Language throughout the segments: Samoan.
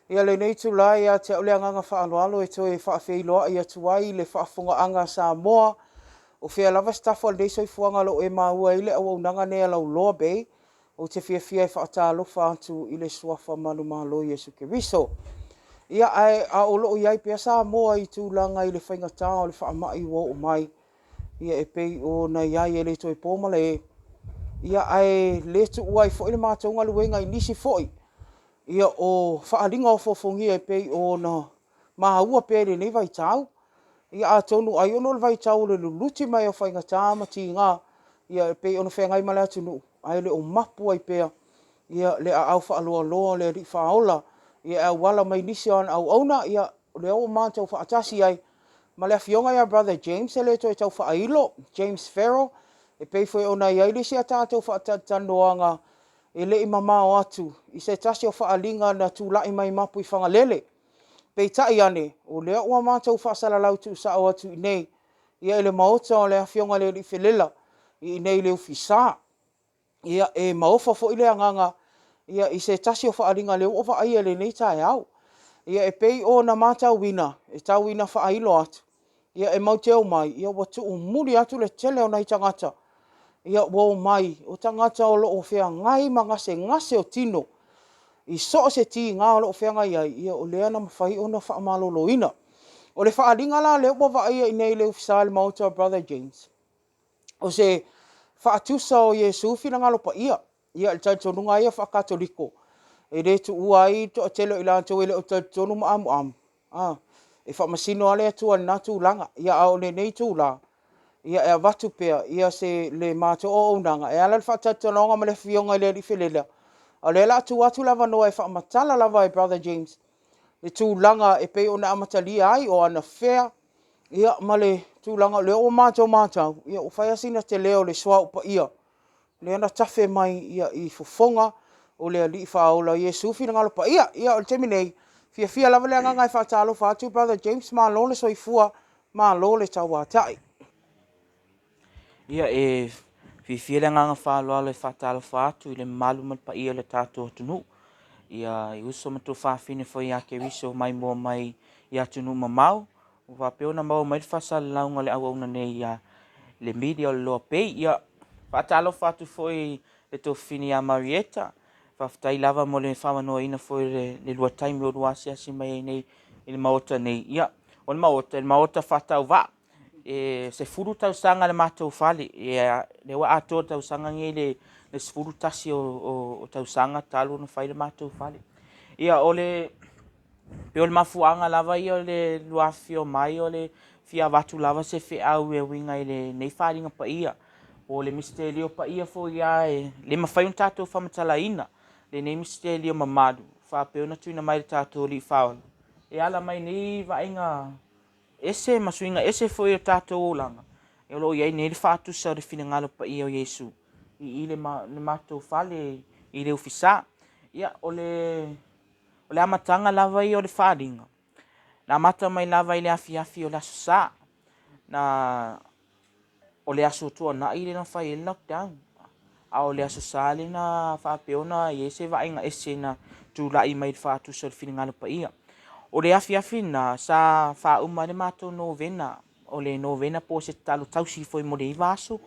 Ia lenei itula ia te au le agaga faaaloalo e toe faafeiloai atu ai i le faafofogaaga a Samoa, o fea lava se tafa o lenei soifuaga o lo o e maua ai le auaunaga nei a Lauloa Bay. Ou te fiafia e faatalofa atu i le Suafa manumalo o Iesu Keriso. Ia, ae a o lo o i ai pea Samoa i tulaga i le faigata o le faamai ua oo mai, ia e pei ona i ai e le toe po malae, ia ae le tuua ai foi le matou galuega i nisi foi ia o faaaliga ofoofogia e pei ona maua pea i lenei vaitau. Ia atonu ai ona o le vaitau o le luluti mai o faigata ma tiga ia e pei ona feagai ma le atunuu, ae le o mapu ai pea ia le aao faaloaloa o le Alii Faaola ia e auala mai nisi o ana auauna. Ia o lea ua matou faatasi ai ma le Afioga ia Brother James, e le toe tau faailo, James Farrell, e pei foi ona i ai le isi a tatou faatalatalanoaga e le i mamao atu i se tasi o faaaliga na tulai mai Mapuifagalele. Peitai ane, o lea ua matou faasalalau tuusao atu i inei i le maota o le Afioga i le Alii Felela i inei i le Ofisa. Ia, e maofa foi le agaga i se tasi o faaaliga lea ua ou vaaia i lenei taeao. Ia e pei ona matauina, e tau ina faailo atu, ia e matou te omai, ia ua tuumuli atu le tele o nai tagata ia ua omai, o tagata o lo o feagai ma gasegase o tino i so o se tiga o lo o feagai ai, ia o lea na mafai ona faamaloloina. O le faaaliga la lea ua vaaia i inei i le Ofisa i le Maota o Brother James, o se faatusa o Iesu finagalo paia. Ia, o le talitonuga lava ia faa-Katoliko, e le tuua ai le toatele o i latou e le o talitonu ma amuamu, a, e faamasino lava le Atua i lena tulaga. Ia, a o lenei itula, ia e avatu pea ia se le matou auaunaga e ala i le faatalatalanoaga ma le Afioga i le Alii Felela, a o lea o le a tuu atu le avanoa e faamatala lava e Brother James le tulaga e pei ona amatalia ai, o anafea, ia ma le tulaga o lea ua matou matau, ia ua fai lava sina tele o le suauu paia lea na tafe mai i fofoga o le Alii Faaola o Iesu finagalo paia. Ia o le taimi nei, e fiafia lava le agaga e faatalofa atu Brother James, malo le soifua, malo le tauatai. Ia, e fiafia le agaga faaaloalo e faatalofa atu i le mamalu ma le paia o le tatou atunuu, ia, i uso ma tuafafine foi ia Keriso maimoa mai i atunuu mamao, ua faapea ona maua mai le faasalalauga o le auauna nei ia le media o le Loa Bay. Ia, faatalofa atu foi i le tuafafine ia Marieta, faafetai lava mo le faamanoaina foi o le lua taimi o lua asiasi mai ai nei i le Maota nei. Ia, o le Maota, o le Maota faatauvaa. E 10 tausaga le matou fale, lea ua atoa le tausaga lenei le 11 o tausaga talu ona fai le matou fale. Ia, o le pei o le mafuaaga lava ia o le lua afifio mai o le fia avatu lava se feau e uiga i lenei faaaliga paia, po o le misitelio paia foi lava e le mafai ona tatou faamatalaina lenei misitelio mamalu faapea ona tuuina mai e le tatou Alii Faaola e ala mai nei vaaiga ese ma suiga ese foi o tatou olaga, o lo o i ai nei le faatusa o le finagalo paia o Iesu i i le matou fale i le Ofisa. Ia, o le O le amataga lava ia o le faaaliga, na amata mai lava i le afiafi o le Aso Sa, na, o le Aso Tuanai lea na fai ai le lockdown, a o le Aso Sa lea na faapea ona i ai se vaaiga ese na tulai mai i le faatusa o le finagalo paia. O le afiafi lena, sa faauma ai le matou novena, o le novena po o se tatalo tausi foi mo le iva aso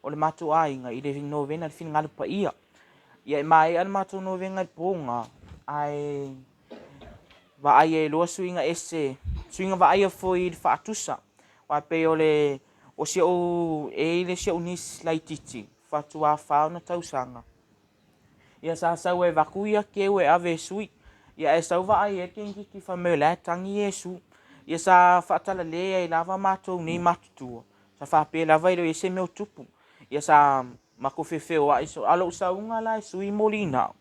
o le matou aiga i le novena i le finagalo paia. Ia e maea le matou novena i le poga, ae vaai ai loa suiga ese, suiga vaaia foi i le faatusa. Aua e pei o le, o si ou, e i ai le si ou niece laitiiti, faatoa fa ona tausaga, ia sa sau e avatu ia keu e ave e sui. Ia ae sau vaai ai le teineitiiti fai mai o la e tagi Iesu. Ia sa faatalale ai lava matou nei matutua, sa faapea lava e le o i ai se mea o tupu. Ia sa matou feofeoai, a o lou sauga la e sui moli nao,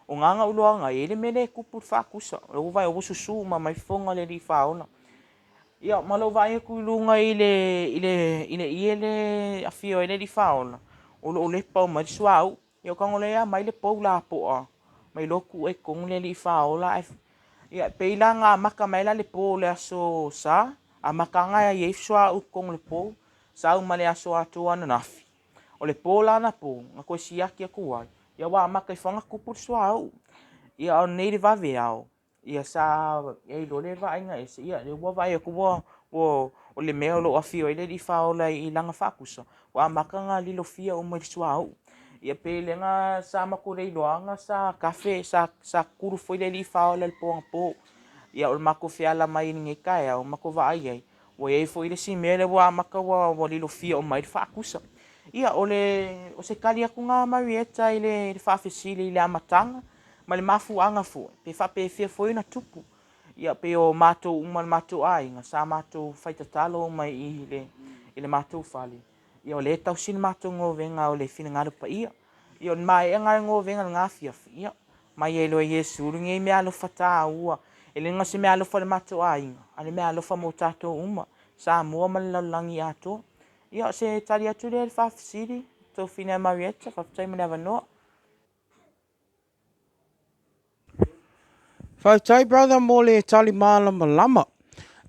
o na na ou iloaina ai, e i ai le mea lea e tupu i le faatusa. O lea ua vaai ua susu uma mai fofoga o le Alii Faaola. Ia ma lou vaai atu i luga i le i le i le ie lea e afio ai le Alii Faaola, o lo o lepa uma ai le suauu. Ia ou tago loa aumai le pou lapoa mai loa tuu ai i totonu le Alii Faaola ae ia e pei la na amata mai la le po o le Aso Sa, amata lava ona i ai suauu i totonu o le pou, sau ma le aso atoa ananafi. O le po la anapo, na toe siaki atu ai, ia ua amata ifo lava ona tupu le suauu. Ia a o nei i le vaveao, Ia sa i ai loa le vaaiga ese, ia lea ua vaai atu ua, ua, o le mea o lo o afio ai le alii faaola i lana faakusa, ua amata ona lilofia uma i le suauu. Ia pei lea na sa matou le iloaina sa tafe, sa, sa kulu foi le alii faaola i le po anapo. Ia o le matou feala mai i lenei taeao, matou vaai ai, ua i ai foi le isi mea lea ua amata ua, ua lilofia uma ai le faakusa. Ia, o le, o se tali atu lena Marietta i le, i le faafesili i le amataga. ma le mafuaaga foi pe faapefea foi ona tupu. Ia pei o matou uma le matou aiga sa matou fai tatalo uma i le i le matou fale. Ia o lea e tausi le matou novena o le finagalo paia. Ia o le maea na o le novena i lena afiafi, ia mai ai loa e Iesu lenei meaalofa taua. E le na o se meaalofa i le matou aiga, a o le meaalofa mo tatou uma, Samoa ma le lalolagi atoa. Ia o se tali atu lea i le faafesili, Tofina Marietta, faafetai mo le avanoa. Faafetai brother mo le tali malamalama.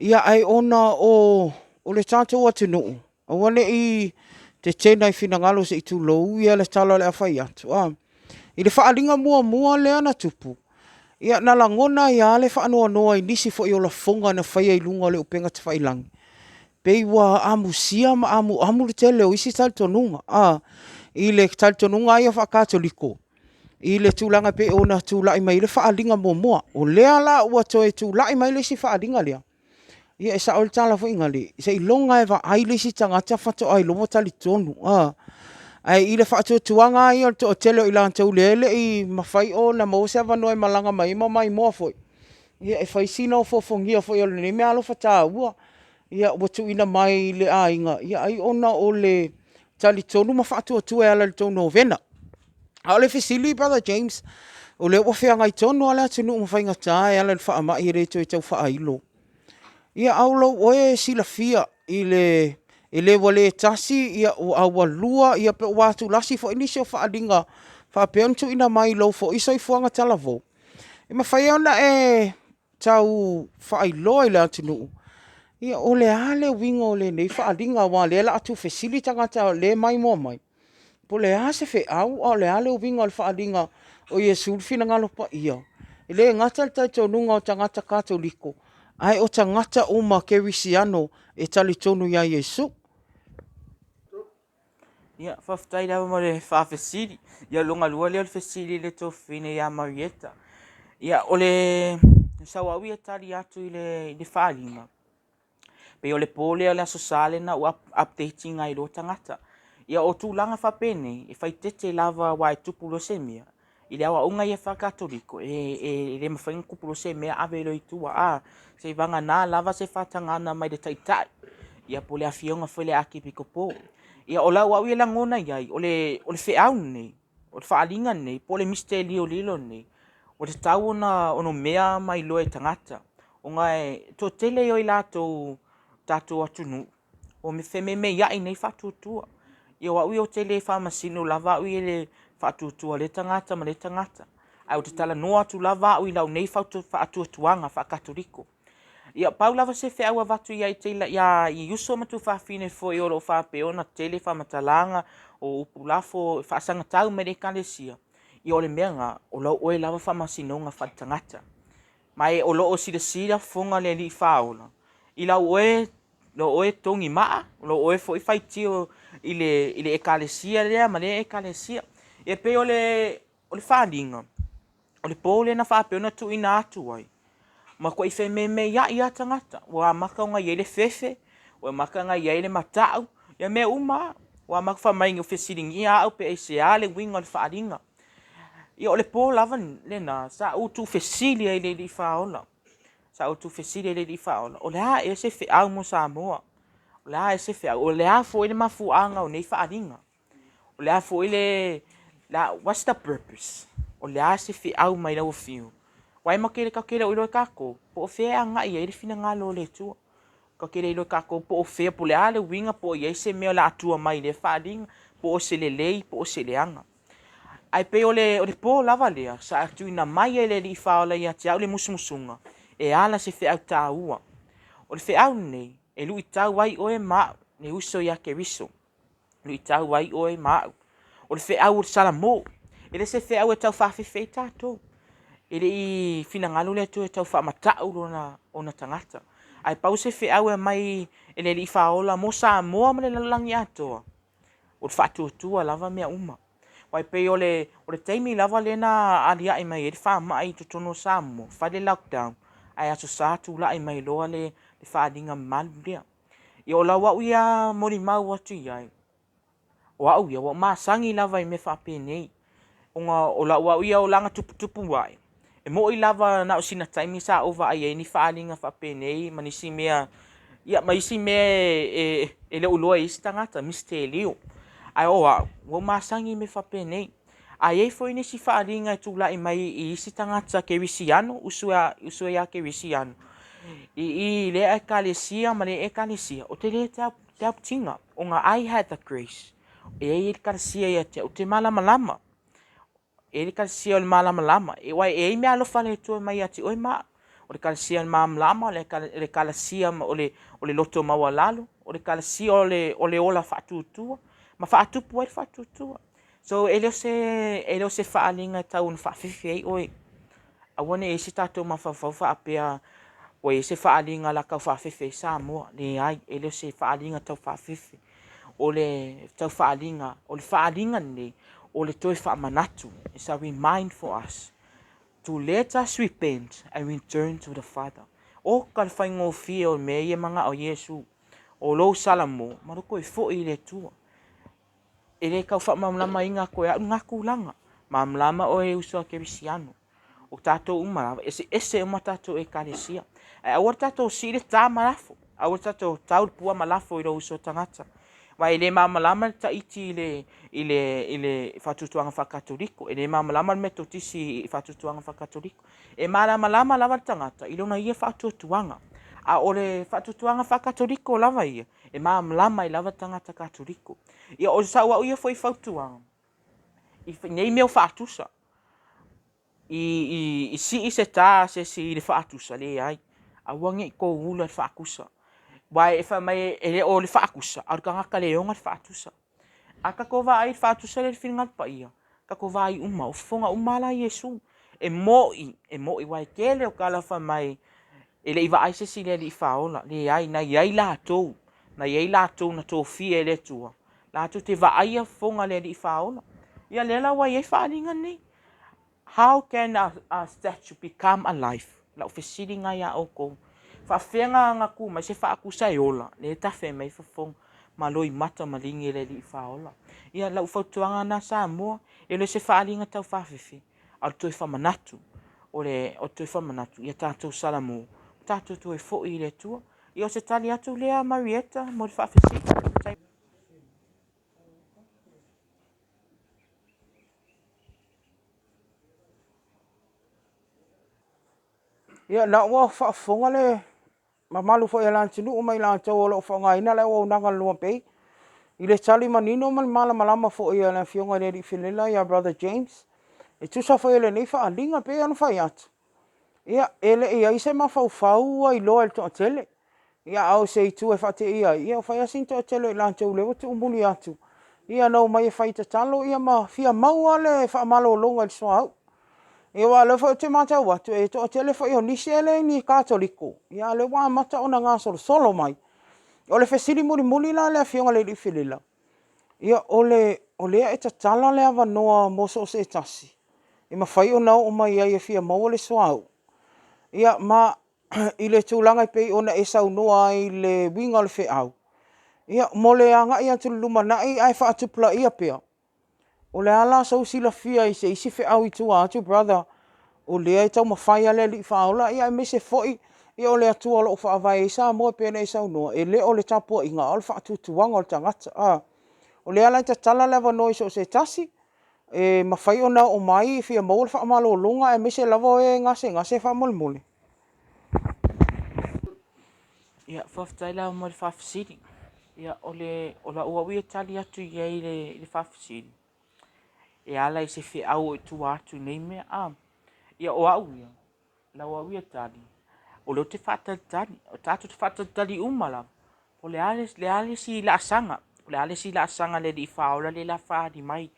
Ia ae ona o o le tatou atunuu, aua ne i tetena i finagalo se i tulou ia le tala o le a fai atu, a. I le faaaliga muamua lea na tupu, ia na lagona ai lava le faanoanoa i nisi foi o lafoga na faia i luga o le upega tafailagi, pei ua amusia ma amuamu le tele o isi talitonuga, a, i le talitonuga lava ia faa-Katoliko, i le tulaga e pei ona tulai mai ai le faaaliga muamua. O lea la ua toe tulai mai le isi faaaliga lea, ia e sao ai le tala foi lale, seiloga lava e vaai le isi tagata faatoa iloa ua talitonu. Ae i le faatuatuaga lava ia o le toatele o i latou lea e le i mafai ona maua se avanoa e malaga mai ai ma maimoa foi, ia e fai sina ofoofogia foi o lenei meaalofa taua ua tuuina mai i le aiga, ai ona o le talitonu ma faatuatua e ala i le tou novena. A o le fesili Brother James, o lea ua feagai tonu lava le atunuu ma faigata e ala i le faamai e le toe tau faailo. Ia a o lou oe silafia i le, e le ua le tasi a ua lua pe ua atulasi foi nisi o faaaliga faapea ona tuuina mai i lou foi soifuaga talavou, e mafai ona e tau faailoa i le atunuu, ia o le a le uiga o lenei faaaliga aua o lea o le a tuufesili tagata o lea e maimoa mai, po o le a se feau a o le a le uiga o le faaaliga o Iesu le finagalo paia? E le gata i le talitonuga o tagata Katoliko, ae o tagata uma kerisiano e talitonu ia Iesu. Ia, faafetai lava mo le faafesili. Ia, o lona lua lea o le fesili i le tuafafine ia Marieta. Ia, o le sau au ia tali atu i le, i le faaaliga, pei o le po lea o le Aso Sa lea na ou update ina ai loa tagata. Ia, o tulaga faapenei, e faitete lava aua e tupu loa se mea, I le aoaoga ia faa-Katoliko, e, e le mafai ona tupu loa se mea ave loa i tua, a, seivagana lava se faatagaga mai le Taitai, ia po o le afioga foi i le Akepikopo. Ia o lau au ia lagona i ai, o le, o le feau lenei, o le faaaliga lenei, po o le misitelio lilo lenei, ua tatau ona onomea ma iloa e tagata, ona e toatele ia o i latou tatou atunuu, ua femeimeia'i nei faatuatua. Ia o au ia ou te le faamasino lava au ia i le faatuatua o lea tagata ma lea tagata, ae ou te talanoa atu lava au i lau nei faatuatuaga faa-Katoliko. Ia, pau lava se feau avatu ia te ia i uso ma tuafafine foi o lo o faapea ona tele faamatalaga o upu lafo e faasagatau mai le Ekalesia, ia o le mea lena, o lau oe lava faamasinoga faaletagata. Ma e o lo o silasila fofoga le Alii Faaola i lau oe lou oe togi maa, o lou oe foi faitio i le, i le ekalesia lea ma lea ekalesia. E pei o le, o le faaaliga, o le po lea na faapea ona tuuina atu ai, matuai femeimeia'i lava tagata. Ua amata ona i ai le fefe, ua amata ona i ai le mata'u, ia mea uma lava. Ua amata fai mai ua fesiligia au pe aisea le uiga o le faaaliga. Ia o le po lava lena sa ou tuufesili ai i le Alii Faaola. Sa ou tuufesili ai i le Alii Faaola, o le a ea se feau mo Samoa? O le a ea se feau? O le a foi le mafuaaga o nei faaaliga? O le a foi le, la, what's the purpose? O le a se feau mai lau Afioga? Aua e matou te, tatou te le o iloa e tatou po o fea e agai i ai le finagalo o le Atua. Tatou te le iloa e tatou po o fea, po o le a le uiga, po o i ai se mea o le a tua mai i lea faaaliga, po o se lelei, po o se leaga. Ae pei o le, o le po lava lea sa tuuina mai ai e le Alii Faaola ia te au le musumusuga e ala se feau taua. O le feau lenei, e luitau ai oe ma au, le uso ia Keriso. Luitau ai oe ma au. O le feau o le Salamo. E le se feau e tau faafefe ai tatou. E le i finagalo le Atua e tau faamata'u lona ona tagata. Ae pau se feau e aumai e le Alii Faaola mo Samoa ma le lalolagi atoa, o le faatuatua lava mea uma. Aua e pei o le, o le taimi lava lea na aliae mai ai le faamai i totonu o Samoa, fai le lockdown, ae Aso Sa tulai mai loa le, le faaaliga mamalu lea. Ia o lau au ia molimau atu i ai, O au ia, ua ou masani lava i mea faapenei, ona o lau au ia olaga tuputupu ae, e moni lava na o sina taimi sa ou vaai ai ni faaaliga faapenei ma nisi mea, ia ma isi mea e le o iloa e isi tagata, misitelio. Ae o au, ua ou masani i mea faapenei. A i ai foi nisi faaaliga e tulai mai i isi tagata kerisiano, uso ia kerisiano, i i lea ekalesia ma lea ekalesia, ou te le doubt ina, ona I had the grace. E i ai le kalasia ia te au, ou te malamalama. E i ai le kalasia o le malamalama. E, aua e i ai meaalofa a le Atua e aumai ia te oe ma au. O le kalasia o le malamalama, o le kalasia o le loto maualalo, o le kalasia o le ola faatuatua, ma faatupu ai le faatuatua. So e le o se, e le o se faaaliga e tau ona faafefe ai oe. Aua ne i i ai se tatou mafaufau faapea ua i ai se faaaliga o le a tau faafefe ai Samoa. Leai, e le o se faaaliga tau faafefe. O le tau faaaliga, o le faaaliga lenei, o le toe faamanatu. It's a remind for us to let us repent and return to the Father. Oka le faigofie o mea ia e manao ai Iesu. O lou salamo, ma lou toe foi i le Atua. E le tau faamalamalamaina atu e au lena tulaga. Malamalama oe e uso a kerisiano. O tatou uma lava, eseese uma tatou ekalesia. Ae aua le tatou sii le ta ma lafo. Aua le tatou tau le pua ma lafo i lou uso tagata. Aua e le malamalama le Taiti i le, i le, i le faatuatuaga faakatoliko. E le malamalama le Metotisi i faatuatuaga faakatoliko. E malamalama lava le tagata i lona ia faatuatuaga. A o le faatuatuaga faakatoliko lava ia, e malamalama ai lava le tagata Katoliko. Ia o sau au ia foi fautuaga, i nei mea o faatusa, i sii se ta a se isi i le faatusa, leai. Aua ne i tou ula i le faatusa. Aua e fai mai e le o le faatusa, a o le tagata le ona le faatusa. A tatou vaai i le faatusa lea i le finagalo paia, tatou vaai uma, o fofoga uma lava la Iesu. E moni, e moni, aua e tele o tala fai mai, e le i vaai se isi i le Alii Faaola. Leai, na i ai latou, na i ai latou na tofia e le Atua, latou te vaaia fofoga o le Alii Faaola. Ia lea la ua i ai faaaliga nei. How can a, a statue become alive? Lau fesili lena ia outou. Faafefea na, na tu mai se faatusa e ola, lea e tafe mai fofoga ma loimata ma ligi e le Alii Faaola. Ia, lau fautuaga lena Samoa, e le o se faaaliga tau faafefe, a o le toe faamanatu, o le, o le toe faamanatu ia tatou salamo, tatou toe foi i le Atua. Ia, o se tali atu lea Marietta mo le faafesili. Ia, na ua faafofoga le mamalu foi o le atunuu ma i latou o lo o faaaogaina le auaunaga a le Lua Bay i le tali manino ma le malamalama foi a le Afioga i le Alii Felela ia Brother James e tusa foi o lenei faaaliga. E pei ona fai atu, ia, e le i i ai se mafaufau ua iloa e le toatele, Ia, a o se itu e faateia ai, ia ua fai lava sina toatele o i latou o lea ua tuumuli atu, ia na omai e fai tatalo, ia ma fia maua le faamalologa i le suauu. Ia aua o lea foi ou te matau atu, e toatele foi o nisi e le ni Katoliko, ia a o lea ua amata ona gasolosolo mai. O le fesili mulimuli la a le Afioga i le Alii Felela, ia o le, o lea e tatala le avanoa mo so o se tasi e mafai ona oo mai ai e fia maua le suauu, ia ma i le tulaga e pei ona e saunoa ai i le uiga o le feau, ia, mo le agai atu i le lumanai ae faatupulaia pea, o le a la sou silafia i se isi feau i tua atu brother, o lea e taumafai lava le Alii Faaola, ia aemaise foi o le Atua o lo o faavae ai Samoa e pei ona e saunoa, e le o le tapuaiga a o le faatuatuaga o le tagata. A o lea la e tatala le avanoa i so o se tasi e mafai ona oo mai e fia maua le faamalologa aemaise lava o e gasegase faamolemole. Ia, faafetai lava mo le faafesili. Ia, o le, o lau au ia tali atu i ai i le, i le faafesili, e ala i se feau o i tua atu i nei mea. A, ia, o au ia, lau au ia tali, o lea ou te faatalitali, o tatou te faatalitali uma lava, po o le a le, le a le isi laasaga, po o le a le isi laasaga a le Alii Faaola lea o le a faaali mai.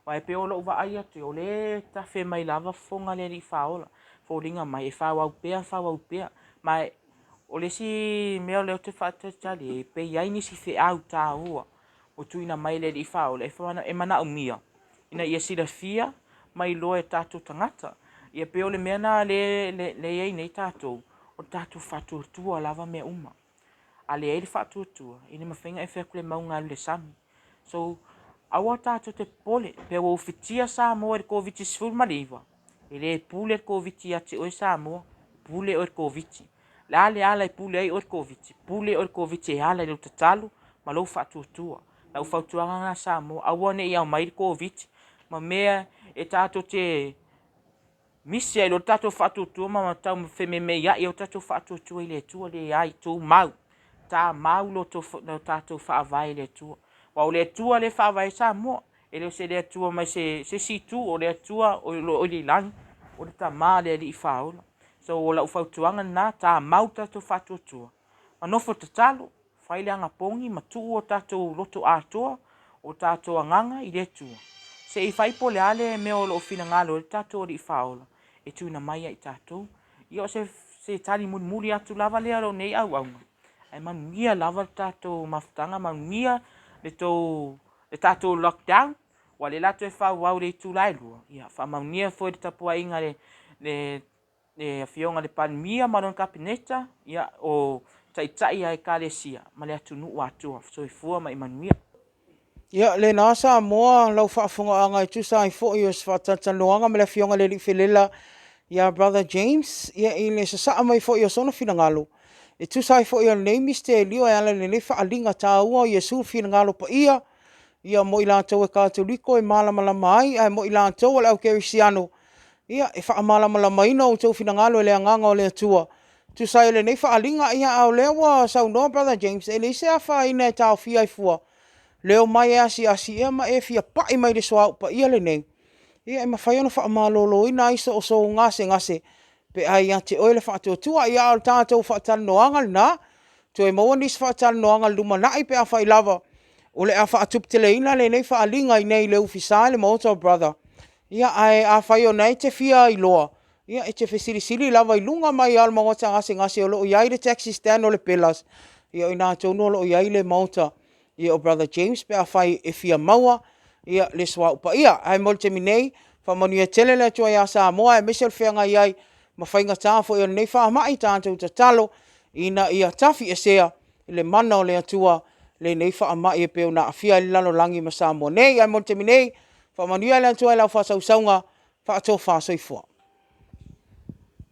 Aua e pei o lou vaai atu ia, o lea e tafe mai lava fofoga o le Alii Faaola. Foliga mai e faaauau pea faaauau pea. Ma o le isi mea o lea ou te faatalitali ai, pe i ai nisi feau taua ua tuuina mai e le Alii Faaola e manaomia ina ia silafia ma iloa e tatou tagata. Ia pei o le mea lena lea e i ai nei tatou, o le tatou faatuatua lava mea uma. A leai le faatuatua, e le mafai ona e fai atu le mauga e alu i le sami. So, aua tatou te popole, pe ua ufitia Samoa i le Koviti-19, e le pule le Koviti ia te oe Samoa, pule oe i le Koviti. O le a le ala e pule ai oe i le Koviti? Pule oe i le Koviti e ala i lou tatalo ma lou faatuatua. Lau fautuaga lena Samoa, aua ne i aumai le Koviti ma mea e tatou te misi ai loa le tatou faatuatua ma tau femeimeiai ai lo tatou faatuatua i le Atua. Leai, tumau, tamau lo tatou faavae i le Atua. Aua o le Atua lea e faavae ai Samoa, e le o se Atua mai se isi itu, o le Atua o lo o i le lagi, o le Tama le Alii Faaola. So o lau fautuaga lena, tamau lo tatou faatuatua, ma nofo tatalo, fai le anapogi ma tuu o tatou loto atoa, o tatou agaga i le Atua. Se i fai po o le a le mea o lo o finagalo ai le tatou Alii Faaola e tuuina mai ia i tatou. Ia o se tali mulimuli atu lava lea o lou nei auauna, ae manuia lava le tatou mafutaga, manuia le tou le tatou lockdown, aua o lea o le a toe faaauau i le itula e 2. Ia faamanuia foi le tapuaiga a le le Afioga i le Palemia ma lona Kapeneta, ia, o Taitai a Ekalesia ma le atunuu atoa. Soifua ma ia manuia. Ia, lena Samoa lau faafofogaaga e tusa ai foi o se faatalatalanoaga ma le Afioga i le Alii Felela ia Brother James, ia i le sasaa mai foi o sona finagalo e tusa ai foi o lenei misitelio e ala i lenei faaaliga taua o Iesu finagalo paia, ia mo i latou e Katoliko e malamalama ai, ae mo i latou o le au Kerisiano, ia, e faamalamalamaina outou finagalo e le Agaga o le Atua e tusa ai o lenei faaaliga. Ia a o lea ua saunoa Brother James, e leai se afaina e taofia ai fua le omai e asiasi ma e fia pai mai i le suauu paia lenei, ia e mafai ona faamaloloina ai sou gasegase pe a ia te oe le faatuatua. Ia a o le tatou faatalanoaga lena, toe maua nisi faatalanoaga i le lumanai pe afai lava o le a faatuputeleina lenei faaaliga i inei i le Ofisa i le Maota o Brother. Ia ae afai o lena e te fia iloa, ia e te fesilisili lava i luga mai lava o le maota gasegase o lo o i ai le taxi stand o le Pillars, ia o i ina tonu o lo o i ai le maota o Brother James pe afai e fia maua le suauu paia. Ae mo le taimi nei, faamanuia tele le Atua ia Samoa aemaise o le feagai ai ma faigata foi o lenei faamai. Tatou tatalo ina ia tafiesea i le mana o le Atua lenei faamai e pei ona aafia ai le lalolagi ma Samoa nei. Ae mo le taimi nei, faamanuia le Atua i lau faasausauga. Faatofa soifua.